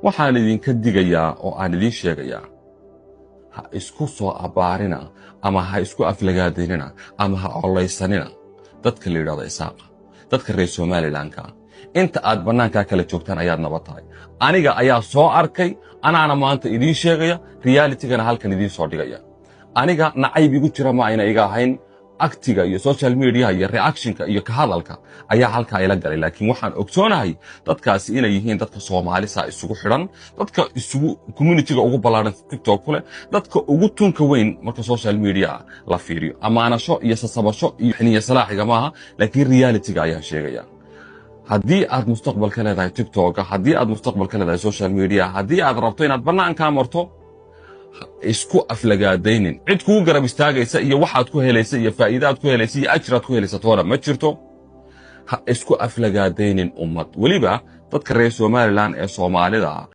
Waxaan idinka digayaa oo aan idiin sheegayaa, ha isku soo abbaarina ama ha isku aflagaadaynina ama ha collaysanina dadka la yidhahdo Isaaqa, dadka reer Somalilandka. Inta aad bannaankaa kala joogtaan ayaad nabad tahay. Aniga ayaa soo arkay, anaana maanta idiin sheegaya, realitygana halkan idiin soo dhigaya. Aniga nacayb igu jira ma ayna iga ahayn. Actiga iyo social mediaha iyo reactionka iyo ka hadalka ayaa halkaa ila galay, laakiin waxaan ogsoonahay dadkaasi inay yihiin dadka Soomaalisa isugu xidhan, dadka isugu communityga ugu ballaaran TikTok ku leh, dadka ugu tunka weyn marka social media la fiiriyo. Amaanasho iyo sasabasho iyo xiniya salaaxiga maaha, laakiin realityga ayaan sheegaya. Haddii aad mustaqbal ka leedahay TikToka, haddii aad mustaqbal ka leedahay social media, haddii aad rabto inaad bannaankaa marto, isku aflagaadaynin. Cid kugu garab istaagaysa iyo waxaad ku helaysa iyo faa'iidaad ku helaysa iyo ajraad ku helaysa toona ma jirto. Ha isku aflagaadaynin ummad, weliba dadka reer Somaliland ee Soomaalida.